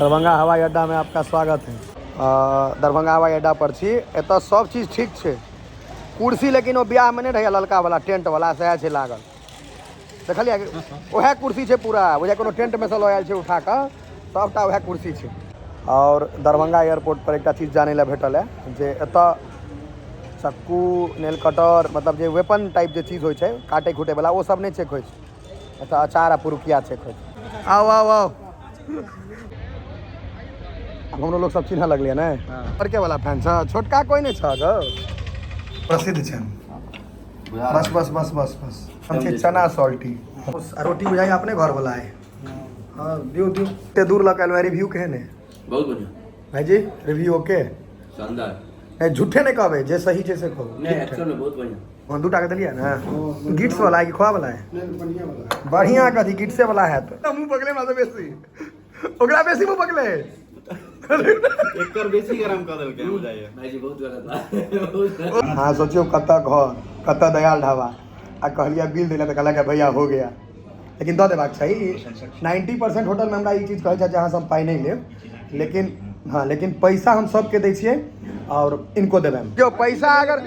दरभंगा हवाई अड्डा में आपका स्वागत है। दरभंगा हवाई अड्डा पर छी। एतऽ सब चीज ठीक छै, कुर्सी लेकिन ओ बियाह में नहीं रहैया ललका वाला टेंट वाला सएह छै लागल। देखलियै वएह कुर्सी छै पूरा, बुझाइ कोनो टेंट में से लऽ आयल छै उठा कऽ, सबटा वएह कुर्सी छै। और दरभंगा एयरपोर्ट पर एकटा चीज जानै लए भेटल है जे एतऽ चक्कू, नेल कटर, मतलब जे वेपन टाइप जे चीज होइ छै काटै खूटै वाला, ओ सब नहि चेक होइ छै। एतऽ अचार आ पुरुकिया चेक होइ छै। आउ आउ आउ, आब हमरो लोग सब चिन्हऽ लगलै ने। बड़के वाला फैन छ, छोटका कोई नहि छ गौ। प्रसिद्ध छै। बस बस बस बस बस, हम छै चना सॉल्टी आ रोटी बुझाइ अपने घर वाला है। हाँ दियौ दियौ। एते दूर लऽ के एलहुँ, रिव्यू केहन है? बहुत बढ़िया भाईजी, रिव्यू ओके? शानदार। नहीं झूठे नहीं कहबै, जे सही छै से कहू। नहीं, एक्चुअल में बहुत बढ़िया। हाँ, 2 टा के देलियै ने। गिट्स वाला है कि खोआ वाला है? बढ़िया कथी गिट्से वाला है तो मुँह पकड़े हमरा से बेसी, ओकरा बेसी मुँह पकड़े। एकर बेसी गरम कऽ देलकै बुझाइए। भाईजी बहुत गलत बात। हाँ सोचियो कतऽ घर कतऽ दयाल ढाबा, आ कहलियै बिल देला तऽ कहलक भैया हो गया, लेकिन दऽ देबाक चाही। 90% होटलमे हमरा ई चीज कहै छै जे अहाँ सब पाइ नहि लेब, लेकिन हाँ लेकिन पैसा हम सबके दै छियै और इनको देबै हम। जो पैसा अगर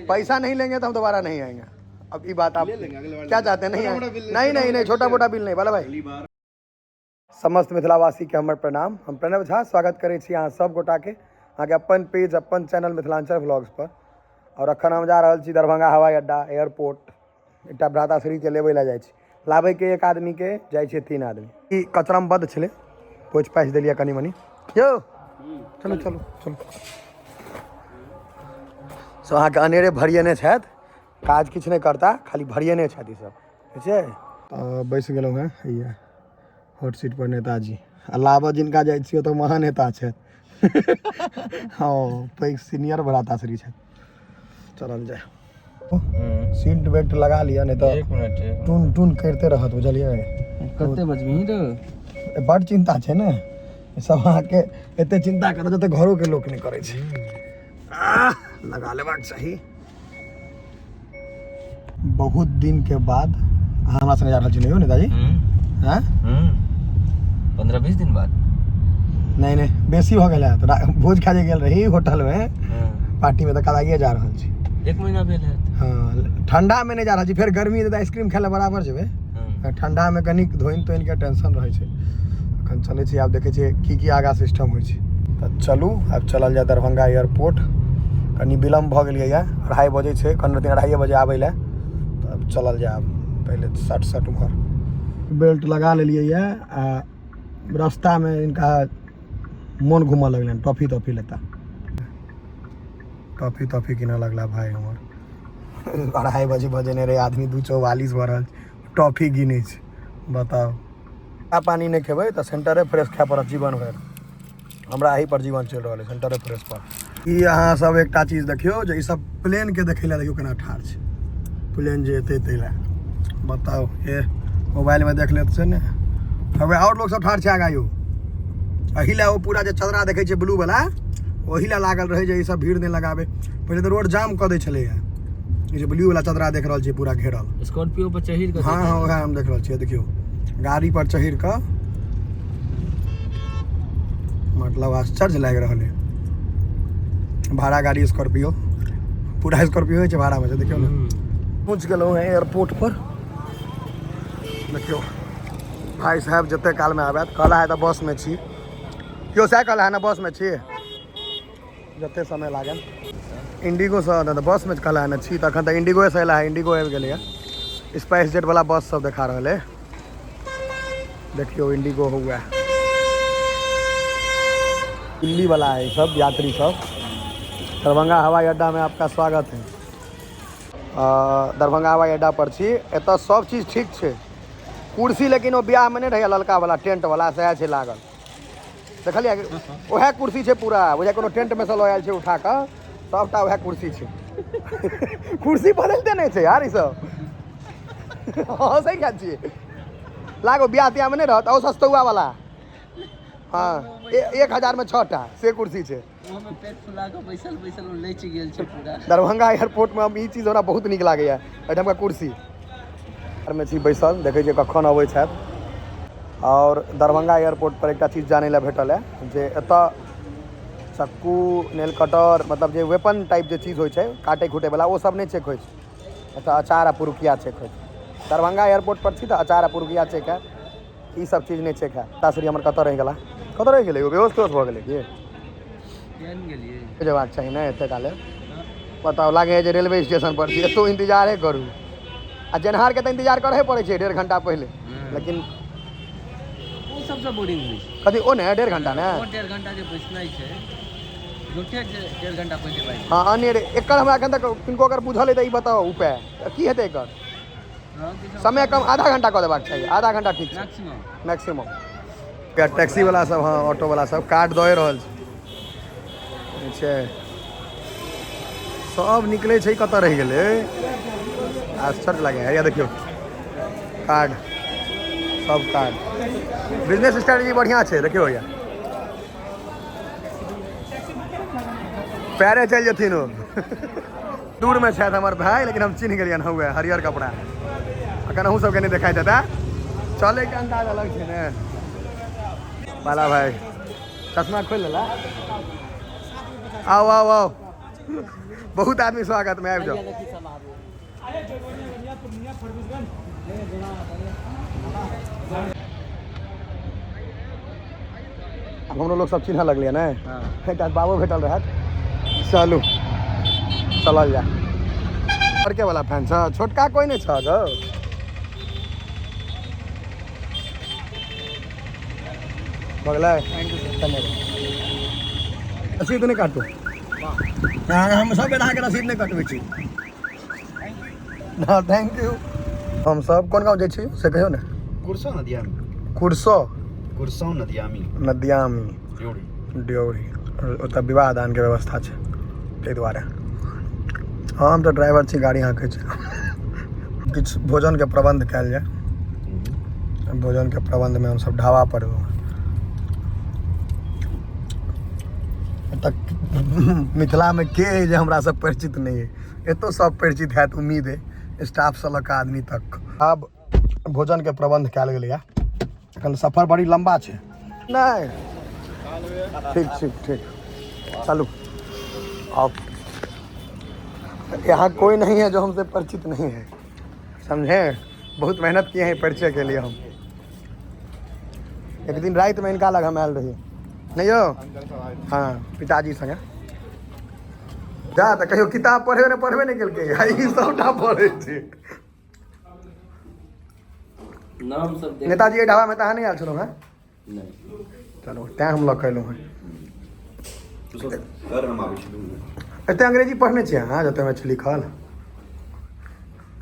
पैसा नहीं लेंगे तो हम दोबारा नहीं आएंगे। अब ई बात आप क्या चाहते हैं? नहीं आएंगे। नहीं नहीं नहीं, छोटा मोटा बिल नहीं वाला भाई। समस्त मिथिलावासी के हमर प्रणाम। हम प्रणव झा स्वागत करै छी अहाँ सब गोटा के अहाँके अपन पेज अपन चैनल मिथिलांचल व्लॉग्स पर। और अखन हम जा रहल छी दरभंगा हवाई अड्डा एयरपोर्ट, एकटा भ्राताश्री के लेबै लए जाइ छी। लाबै के एक आदमी के जाइ छै 3 आदमी। ई कचरमबद्ध छलै, पोछि पाछि देलियै कनि मनि। यौ चलू चलू चलू। सब अहाँके अनेरे भरिएने छथि, काज किछु नहि करता, खाली भरिएने छथि ई सब, ठीक छै। बैस गेलहुँ हेँ हैया हॉट सीट पर नेताजी। आ लाबऽ जिनका जाइ छियै तऽ महानेता छथि। हँ पैघ सीनियर भ्राताश्री छथि। चलल जाय, सीट बेल्ट लगा लिअ, नहीं तऽ एक मिनट टून टून करिते रहत, बुझलियै। कते बजबही तो? बड चिंता छै ने सब अहाँके, एते चिंता करत जते घरो के लोक नहि करै छै। आह, लगा लेबाक चाही। बहुत दिन के बाद अहाँ हमरा संगे जा रहल छी ने यौ नेताजी? हाँ? 15-20 दिन बाद। नहीं नहीं, बेसी भऽ गेल है। तो भोज खा जे गेल रही होटल में पार्टी में, तऽ कलाइए जा रहल छी। 1 महीना भेल है। हाँ, ठंडा में नहीं जा रहल छी, फेर गर्मी तऽ आइसक्रीम खाय लए बराबर जेबै। ठंडा में कनिक धोइन तोइन के टेंशन रहै छै। अखन चलै छी, आब देखै छियै की की आगा सिस्टम होइ छै। तऽ चलू आब चलल जाय दरभंगा एयरपोर्ट। कनि विलम्ब भऽ गेलियै यऽ, 2:30 बजै छै, कन रहथिन 2:30 बजे आबै लए, तऽ आब चलल जाय। आब पहिले सट सट उम्हर बेल्ट लगा लेलियै यऽ। आ रास्तामे इनका मोन घूमऽ लगलनि, टॉफी तॉफी लेता, टॉफी तॉफी कीनऽ लगला भाई हमर। 2:30 बजे बजेने रहै आदमी, 2:44 भऽ रहल छै, टॉफी गिनै छै, बताउ। आ पानी नहि खेबै तऽ सेंटरे फ्रेश खाय पड़त जीवन भरि। हमरा एहि पर जीवन चलि रहल है, सेंटरे फ्रेश पर। ई अहाँ सब एकटा चीज देखियौ जे ई सब प्लेन के देखै लए देखियौ केना ठाढ़ छै, प्लेन जे एतै ताहि लए। बताउ, ए मोबाइल में देख लेत से ने। हवे और लोग सब ठाढ़ छै आगा यौ, एहि लए ओ पूरा जे चदरा देखै छै ब्लू वाला, ओहि लए लागल रहै जे ई सब भीड़ नहि लगाबै। पहिले तऽ रोड जाम कऽ दै छलैया। ई जे ब्लू वाला चदरा देख रहल छियै पूरा घेरल, स्कॉर्पियो पर चढ़ि कऽ। हाँ हाँ, वएह हम देख रहल छियै। देखियौ गाड़ी पर चढ़ि कऽ, मतलब आश्चर्य लागि रहल है। भाड़ा गाड़ी स्कॉर्पियो, पूरा स्कॉर्पियो छै भाड़ा में छै। देखियौ ने, पहुँच गेलहुँ हैं एयरपोर्ट पर। देखियौ भाई साहब जते काल में आबैत कहला है तऽ बस में छी। यौ सएह कहला है ने, बस में छी, जते समय लागल इंडिगो से तऽ बस में कहला है ने छी। तखन तऽ इंडिगो से अयला है, इंडिगो आबि गेलैया। स्पाइस जेट वाला बस सब देखा रहल है। देखियौ इंडिगो हुआ, दिल्ली वाला है सब यात्री सब। दरभंगा हवाई अड्डा में आपका स्वागत है। दरभंगा हवाई अड्डा पर छी। एतऽ सब चीज ठीक छै, कुर्सी लेकिन ओ बियाह में नहीं रहैया ललका वाला टेंट वाला सएह छै लागल। देखलियै वएह कुर्सी छै पूरा, बुझाइ कोनो टेंट में से लऽ आयल छै उठा कऽ, सबटा वएह कुर्सी छै। कुर्सी बदलते नहि छै यार ई सब। हँसै किया छियै? लागो बियाह तियाह में नहि रहत ओ सस्तौआ वाला। हाँ, 1000 में 6टा से कुर्सी छै। ओहोमे पेट फुला कऽ बैसल बैसल ओ लचि गेल छै पूरा। दरभंगा एयरपोर्ट में हम ई चीज हमरा बहुत नीक लागैया, एहिठामका कुर्सी। में छी बैसल, देखै छियै कखन अबै छथि। आओर दरभंगा एयरपोर्ट पर एकटा चीज जानै लए भेटल है जे एतऽ चक्कू, नेल कटर, मतलब जे वेपन टाइप जे चीज होइ छै काटै खूटैवला, ओ सब नहि चेक होइ छै। एतऽ अचार आ पुरुकिया चेक होइ छै। दरभंगा एयरपोर्ट पर छी तऽ अचार आ पुरुकिया चेक है, ई सब चीज नहि चेक है। ताश्री हमर कतऽ रहि गेला, कतऽ रहि गेलै? बेहोश तेहोश भऽ गेलै की? केहन गेलियै? जेबाक चाही ने एते काले। बताउ, लागै है जे रेलवे स्टेशन पर छी, एतौ इंतजारे करू। आ जेनहारके तऽ इंतजार करहे पड़ै छै 1.5 घंटा पहिले, लेकिन ओ सबसँ बोरिंग होइ छै। कथी ओ ने 1.5 घंटा ने? ओ 1.5 घंटा जे बैसनाइ छै, झूठे 1.5 घंटा पहिले बैस। हँ, अन्य एकर हमरा एखन तक किनको अगर बुझल है तऽ ई बताउ उपाय की हेतै एकर? समय कम आधा घंटा कऽ देबाक चाही, आधा घंटा ठीक छै मैक्सिमम। मैक्सिमम। टैक्सी वाला सब, हँ, ऑटो वाला सब कार्ड दए रहल छै। छै सब निकलै छै, कतऽ रहि गेलै? आश्चर्य लागे है। देखियौ कार्ड, सब कार्ड। बिजनेस स्ट्रेटजी बढ़िआँ छै। देखियौ भैया पैरे चलि जेथिन ओ। दूरमे छथि हमर भाय, लेकिन हम चिन्ह गेलियनि। हौवे हरियर कपड़ा अखन अहूँ सबके नहि देखाइ देता। चलैके अन्दाज अलग छै ने। बाला भाई चश्मा खोलि लेला। आउ आउ आउ, बहुत आदमी स्वागत में आबि जाउ। आब हमरो लोग सब चिन्हऽ लगलै ने। एकटा बाबो भेटल रहत। चलू चलल जाय। बड़के वाला फैन छ, छोटका कोई नहीं छ गो। भऽ गेलै? धन्यवाद। रसीद नहि काटू। हम सब बेर अहाँके रसीद नहि कटबै छी। Thank you. हम सब कोन गाँव जाइ छी से कहियौ ने। कुरसो नदियामी। कुरसो? कुरसो नदियामी। नदियामी। ड्योढ़ी। ड्योढ़ी। ओतऽ विवाह दानके व्यवस्था छै, ताहि दुआरे। हम तऽ ड्राइवर छी, गाड़ी हाँकै छी। किछु भोजनके प्रबन्ध कयल जाय। भोजनके प्रबन्धमे हमसब ढाबा पर एलहुँ। एतऽ मिथिलामे के अइ जे हमरा सब परिचित नहि अइ? एतौ सब परिचित हैत, उम्मीद अइ, स्टाफसँ लऽ कऽ आदमी तक। आब भोजनके प्रबन्ध कयल गेलैए। एखन सफर बड़ी लम्बा छै। नहि, ठीक ठीक ठीक, चलू। अब यहाँ कोई नहीं है जो हमसे परिचित नहीं है, समझे? बहुत मेहनत किए हैं परिचय के लिए हम। एक दिन रात में इनका लग हम आयल रहिए, नहीं यो? हाँ, पिताजी संगे। जा तऽ कहियो किताब पढ़े ने पढ़बे नहि केलकै, आ ई सबटा पढ़ै छै। नाम सब देख। नेताजी, एहि ढाबामे तऽ अहाँ नहि आयल छलहुँ हेँ? नहि। चलू, तैँ हम लऽ कऽ एलहुँ हेँ। सर, हम आबै छी। एते अंग्रेजी पढ़ने छियै अहाँ, जतेमे छै लिखल?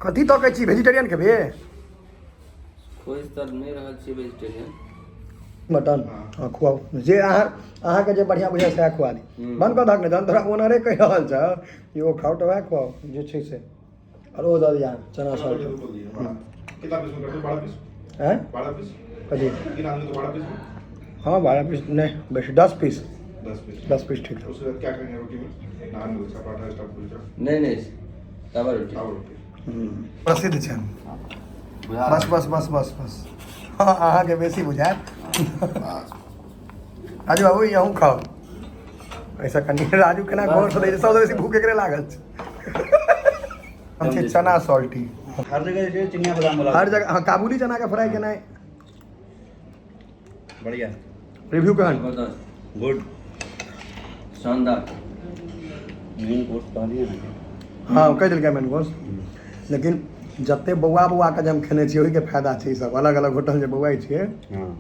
कथी तकै छी? वेजिटेरियन खेबे? खोज तऽ नहि रहल छियै वेजिटेरियन। मटन? हँ, खुआउ। जे अहाँ अहाँके जे बढ़िआँ बुझाय सएह खुआ दी। बन्द कऽ दहक ने, जहन तोरा ओनरे कहि रहल छ कि ओ खाउ तऽ वएह खुआउ जे छै से। आओर ओ दऽ दिअ चना सॉल्ट। कितना पीस में करते हो? 12 पीस? हैं? 12 पीस। कथी? 3 आदमी तो 12 पीस में। हाँ, 12 पीस नहीं, बेसी, 10 पीस। 10 पीस। 10 पीस ठीक है। उसके साथ क्या खाएंगे रोटी में? नान, कुलचा, पराठा, स्टफ कुलचा? नहि नहि, तवा रोटी। तवा रोटी। प्रसिद्ध छै। बस बस बस बस बस। हाँ, अहाँके बेसी बुझायत। राजू बाबू, ई अहूँ खाउ। ऐसा कनि राजू केना गौर से दै छै, सबसँ बेसी भूख एकरे लागल छै। हम छै चना सॉल्टी। हर जगह जे छै चिनिया बादाम वाला। हर जगह, हाँ। काबुली चना के फ्राई केनाइ। बढ़िया। रिव्यू केहन? जबरदस्त। गुड। शानदार। मेन कोर्स कहलियै ने। हाँ, कहि देलकै मेन कोर्स। लेकिन जते बौआ बौआ के जे हम खेने छियै, ओहिके फायदा छै। ई सब अलग अलग होटल जे बौआइ छियै।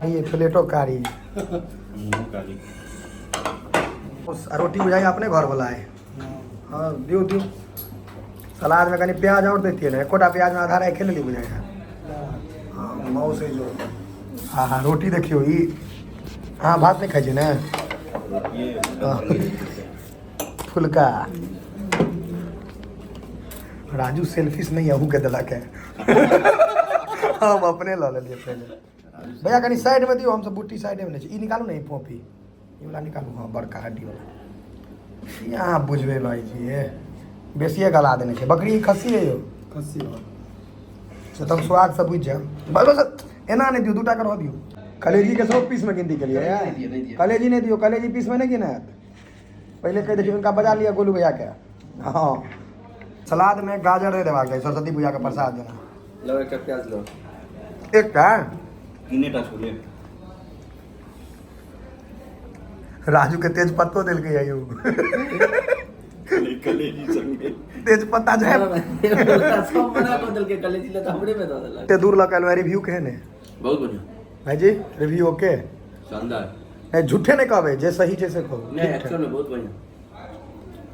ई प्लेटो कारी। कारी। आ रोटी बुझाइ अपने घर वाला है। हाँ, दियौ दियौ। सलादमे कनि प्याज आओर दैतियै ने। एकोटा प्याजमे आधा राखि लेली बुझाइ। हाँ, माउस है जो। हाँ हाँ, रोटी देखियौ। ई अहाँ भात नहि खाइ छियै ने? हाँ। फुलका। राजू सेल्फिश नहीं, अहू के देलक है। हम अपने लऽ लेलियै पहिले। भैया, कनि साइडमे दियौ, हमसब बुट्टी साइडेमे लै छी। ई निकालू ने, ई पॉपी, ई वाला निकालू। हाँ, बड़का हड्डी वाला। ई अहाँ बुझबे लगै छियै, बेसिए गला देने छै। बकरी खस्सी है यौ? खस्सी। से तब स्वादसँ बुझि जायब। बस बस, एना नहि दियौ, दूटा के रह दियौ। कलेजी के सब पीस में गिनती केलियै नहि दियौ, नहि दियौ। कलेजी नहि दियौ, कलेजी पीस में नहि गिनत। पहिले कहि दै छी, हुनका बजा लिअ गोलू भैया के। हँ, सलाद में गाजर नहि देबाक चाही, सरस्वती पूजा के प्रसाद जेना। लो, एकटा प्याज लो। एकटा। 3 टा छोले। राजू के तेज पत्तो देलकै यौ। कलेजी संगे। तेज पत्ता जे सब मना कऽ देलकै कलेजी लए, तऽ हमरे में दऽ देलक। एते दूर लऽ के एलहुँ, रिव्यू केहन है? बहुत बढ़िया। भाईजी, रिव्यू ओके? शानदार। नहीं, झूठे नहीं कहबै, जे सही छै से कहू। नहीं, ठीक। एक्चुअल में बहुत बढ़िया।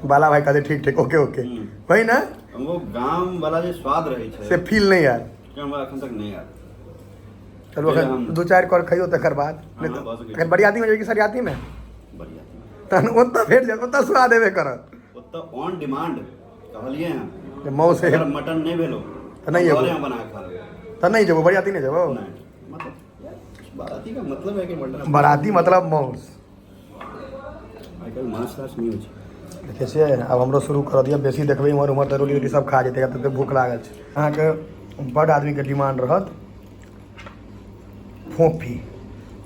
बाला भाई कहते ठीक ठीक, ओके ओके। वही ना। वो गाम वाला जे स्वाद रहै छै से फील नहीं आयल। से हमरा एखन तक नहि आयल। चलू, जे अखन दू चारि कर खइयो तकर बाद। हाँ, नहि तऽ भऽ सकै। अखन बरियाती में जेबै कि सरियाती में? बढ़िया। तहन ओतऽ भेट जायत, ओतऽ स्वाद एबे करत। ओतऽ ऑन डिमांड कहलियै हँ। जे मौस अगर मटन नहि भेलो तऽ नहि एबो। घरे हम बना के खा लेबै। तऽ नहि जेबो, बरियाती नहि जेबो। नहि, मतलब बाराती का मतलब है कि मटन। बराती मतलब मौस। आइ काल्हि माछ ताछ नहि होइ छै। देखै छियै, आब हमरो शुरू कर दिअ। बेसी देखबै इम्हर उम्हर तऽ रोटी रोटी सब खा जेतै, तते भूख लागल छै। अहाँके बड्ड आदमीके डिमांड रहत फोफी।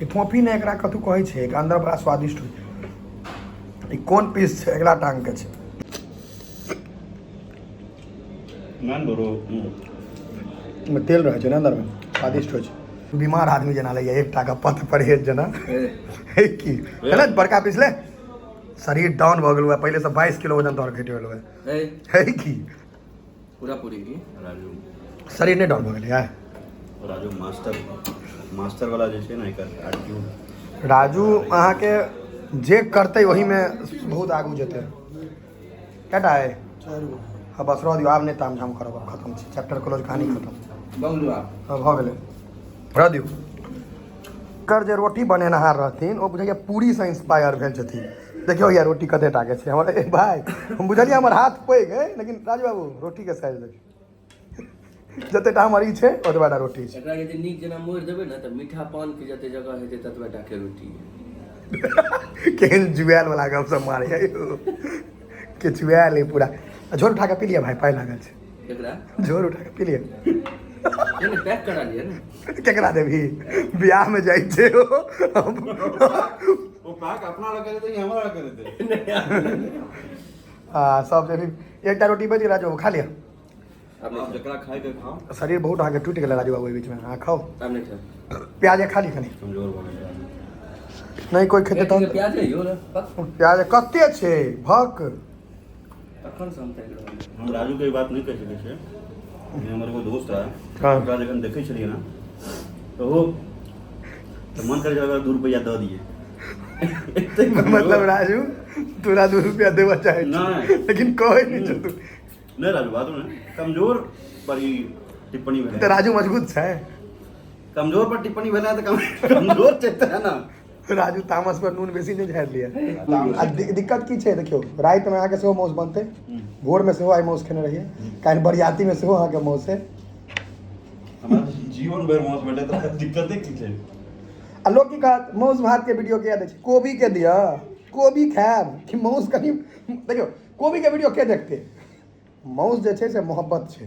ई फोफी ने, एकरा कथू कहै छै, एकर अंदर बड़ा स्वादिष्ट होइ छै। ई कोन पीस छै? अगिला टांग के छै। नान बरो। ओहिमे तेल रहै छै ने अंदरमे, स्वादिष्ट होइ छै। बीमार आदमी जेना लगैए, एकटा के पथ परहेज जेना। हे की है ने, बड़का पीस ले। शरीर डाउन भऽ गेल, पहिले से 22 किलो वजन तोहर घटि गेल। ए। है की? पूरा पूरी की। राजू। शरीर नहि डाउन भऽ गेलै यार? राजू मास्टर, मास्टर वाला जे छै ने, एकर एटीट्यूड। राजू अहाँके जे करतै ओहिमे बहुत आगू जेतै। कएटा अइ? हँ, बस रह दियौ, आब नहि ताम झाम करब, आब खतम छै, चैप्टर क्लोज, कहानी खतम। बंगलू आप। हँ, भऽ गेलै, रह दियौ। एकर जे रोटी बनेनहार रहथिन, ओ बुझैया पूरीसँ इंस्पायर भेल छथिन। देखियौ यार, रोटी कते टाके छै हमर। ए भाय, हम बुझलियै हमर हाथ पैघ अइ, लेकिन राजू बाबू, रोटीके साइज देखियौ, जते टा हमर ई छै ओतबा टा रोटी छै। एकरा यदि नीक जेना मोड़ि देबै ने तऽ मीठा पान के जते जगह हेतै ततबे टा के रोटी। केहन जुआयल वाला गप सब मारे के जुआयल है पूरा। आ झोर उठा के पी लिअ भाई, पाइ लागल छै। एकरा झोर उठा के पी लिअ। नहीं नहीं, पैक करा लिअ ने। केकरा देबही? बियाह में जाइ छै ओ। ओ पैक अपना लग देतै कि हमरा लग देतै? आ सब देबही। एकटा रोटी बचि गेल, राजू बाबू, खा लिअ। आब आब नहीं। जकरा खाय के खाओ। शरीर बहुत अहाँके टूटि गेलै राजू बाबू एहि बीचमे। अहाँ खाउ। आब नहीं खाओ। प्याज खा ली कनि। कमजोर भऽ गेल राजू। नहि कोइ खेतै तहन। प्याज है यो ने पक। प्याज कते छै भक। तखन से हम ताकि रहल छी। हम राजू के ई बात नहि कहि सकै छियै, लेकिन हमर एगो दोस्त रहै। ओकरा जखन देखै छलियै ने तऽ ओ तऽ मन करै छलै ओकरा 2 रुपैआ दऽ दियै। एते कमजोर। मतलब राजू तोरा 2 रुपया देबऽ चाहै छी? नहि। लेकिन कहै नहि छौ तू। नहि राजू, बात नहि, कमजोर पर ई टिप्पणी भेलै। तऽ राजू मजबूत छै। कमजोर पर टिप्पणी भेलै तऽ कमजोर छै तऽ ने। राजू तामस पर नून बेसी नहि झाड़ि लिअ। आ दिक्कत की छै देखियौ, रातिमे अहाँके सेहो मौस बनतै, भोरमे सेहो आइ मौस खेने रहियै, काल्हि बरियातीमे सेहो अहाँके मौस है। हमरा जीवन भरि माउस भेटैत रहत, दिक्कते की छै? आ लोक की कहत, मौस भात के वीडियो किया दै छै? कोबी के दिअ, कोबी खायब कि मौस? कनि देखियौ, कोबी के वीडियो के देखतै? मौस जे छै से मोहब्बत छै।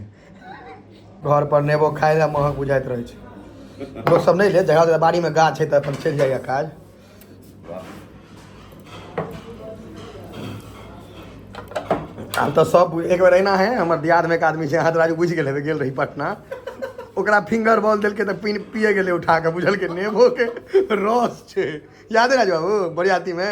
घर पर नेबो खाय लए महग बुझाइत रहै छै, लोक सब नहि ले। जगह जगह बाड़ीमे गाछ छै तऽ अपन चलि जाइए काज। वाह। आब तऽ सब एक बेर एना है। हमर दियादमे एक आदमी छै, अहाँ तऽ राजू बुझि गेल हेबै, गेल रही पटना, ओकरा फिंगर बॉल देलकै तऽ पी पिए गेलै उठा कऽ, बुझलकै नेबोके रस छै। याद है राजू बाबू, बरियातीमे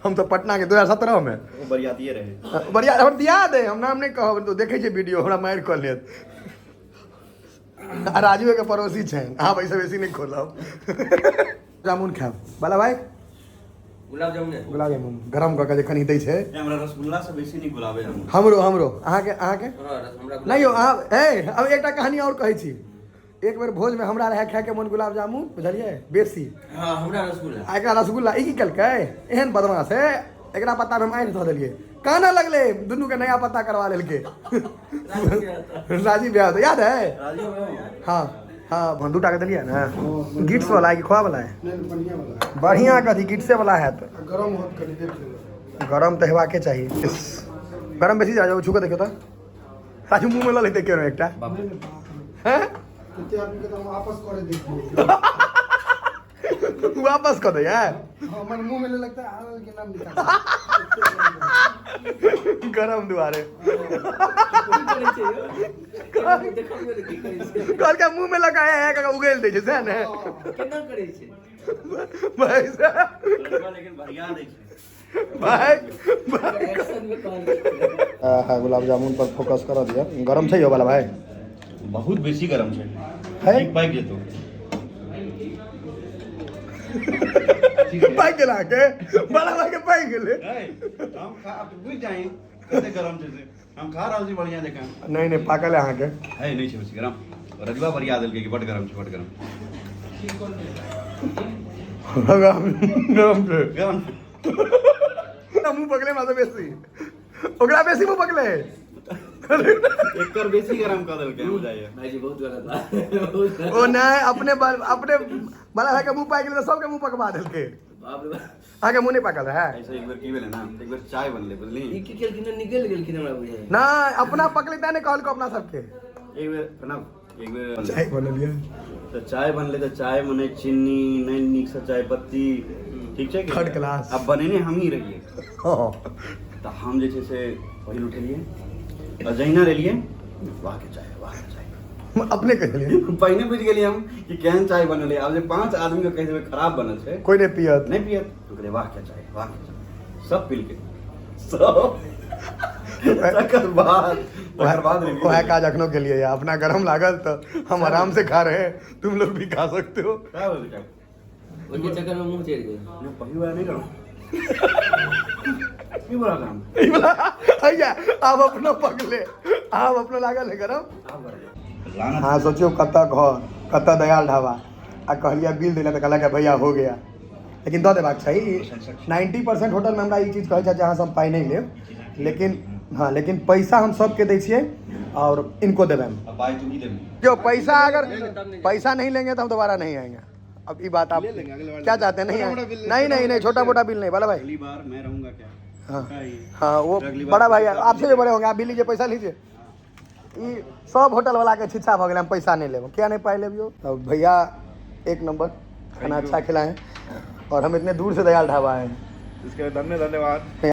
हम तऽ पटनाके 2017मे। ओ बरियातिए रहै। बरिया हमर दियाद है, हम नाम नहि कहब, तऽ देखै छै वीडियो, हमरा मारि कऽ लेत। आ राजूए के पड़ोसी छै। अहाँ पैसा बेसी नहि खोलब। जामुन खायब बाला भाई? गुलाब जामुन है। गुलाब जामुन गरम कऽ के जे कनि दै छै। ए, हमरा रसगुल्ला से बेसी नीक गुलाबे जामुन। हमरो हमरो। अहाँके अहाँके? हाँ, रस हमरा नहि यौ, अहाँ ए अब एकटा कहानी आओर कहै छी। एक बेर भोजमे हमरा रहै खायके मोन गुलाब जामुन, बुझलियै, बेसी। हाँ, हमरा रसगुल्ला। आ एकरा रसगुल्ला। ई की केलकै, एहन बदमाश है, एकरा पत्ता मे हम आँठि धऽ देलियै, कानऽ लगलै, दुनू के नया पत्ता करवा लेलकै। राजीव भैया तो याद है? हाँ हाँ, दू टाके देलियै ने। गिट्स वाला है कि खोआ वाला है? नहीं, बढ़िया वाला। बढ़िया कथी, गिट्से वाला है तऽ। है गरम होत, कनी देख लेबै। गरम तऽ हेबाके चाही। इस, गरम बेसी जा, छू कऽ देखियौ तऽ। राजू मुँहमे लऽ लेतै केनो एकटा। बाप। हैं? कते आदमी के तऽ हम आपस करे दै छियै। वापस कऽ दैया। हमर मुँह में लगता है आल के नाम निकाल। गरम दुआरे। की करै छै यौ? देखबियौ ने की करै छै। कहलकै मुँह में लगाया है, काका उगेल दै छै सएह ने। केना करै छै? भाई साहब, लेकिन बढ़िया दै छै। भाई एक्शन में कहलकै। हाँ, गुलाब जामुन पर फोकस कर दिया। गरम छै यौ वाला भाई? बहुत बेसी गरम छै। है? जीभ पाकि जेतौ। पाकि गेल अहाँके? बाला भाई के पाकि गेलै। हम खा बुझि जाइ कते गरम छै से। हम खा रहल छी बढ़िया जकाँ। नहीं नहीं, पाकल है अहाँके। है नहीं छै बेसी गरम। रजवा बढ़िया देलकै कि बड गरम छै, बड गरम। गरम गरम छै। गरम। मुँह पकले हमरा से बेसी, ओकरा बेसी मुँह पकले। एकर बेसी गरम कऽ देलकै बुझाइया। भाईजी बहुत गलत बात, बहुत गलत। ओ नहीं, अपने अपने बाला भाई के मुँह पाकि गेलै तऽ सबके मुँह पकवा देलकै। बाप रे बाप। अहाँके मुँह नहि पाकल रहै? ऐसे एक बेर की भेलै ना, एक बेर चाय बनलै बुझली। ई की केलखिन, निकलि गेलखिन हमरा बुझाइया। नहीं, अपना पकले तें नहि कहलको अपना सबके। एक बेर प्रणाम, एक बेर चाय बनलियै। तऽ चाय बनलै तऽ चाय मे चीनी नहि, नीकसँ चाय पत्ती ठीक छै कि? Third class. आब बनेने हमही रहियै। हँ। तऽ हम जे छै से पहिल उठेलियै आ जहिना लेलियै, वाह के चाय, वाह के चाय। अपने कहलियै? पहिने बुझि गेलियै हम कि केहन चाय बनलै। आब जे 5 आदमी के कहि देबै खराब बनल छै, कोइ नहि पियत। नहि पियत। हम कहलियै वाह के चाय, वाह के चाय, सब पीलकै सब। तकर बाद review वएह भेलै। काज अखनो केलियै, अपना गरम लागल तऽ हम आराम से खा रहे हैं, तुम लोग भी खा सकते हो। का भेलै चाय? ओहिके चक्कर में मुँह चढ़ि गेल। नहि, पहिल बार नहि गरम ई बड़ा गरम। ई वाला हैया आब अपनो पकले, आब अपनो लागल है गरम। आब गरम लाना। हाँ, सोचियो कतऽ घर, कतऽ दयाल ढाबा, आ कहलियै बिल देला तऽ कहलक भैया हो गया, लेकिन दऽ देबाक चाही। 90% होटलमे हमरा ई चीज कहै छथि जे अहाँसँ हम पाइ नहि लेब, लेकिन हाँ, लेकिन पैसा हम सबके दै छियै और इनको देबै हम। अब पाइ तू ही देबही। जो पैसा, अगर पैसा नहीं लेंगे तो हम दोबारा नहीं आएंगे। अब ये बात आप ले लेंगे अगले बार। क्या चाहते हैं? नहीं छोटा आएंगे। मोटा बिल। नहीं नहीं नहीं, छोटा मोटा बिल नहीं वाला भाई। अगली बार मैं रहूंगा क्या? हाँ। का ये? हाँ, वो अगली बार बड़ा भाई पैसा आपसे भी बड़े होंगे, आप भी लीजिए, पैसा लीजिए। ई सब होटल वाला के छिच्छा भऽ गेलै, हम पैसा नहीं लेब। क्या नहीं पाइ लेबियो? तो भैया एक नंबर खाना Thank you. अच्छा खिलाए और हम इतने दूर से दयाल ढाबा आए हैं। इसके लिए धन्यवाद।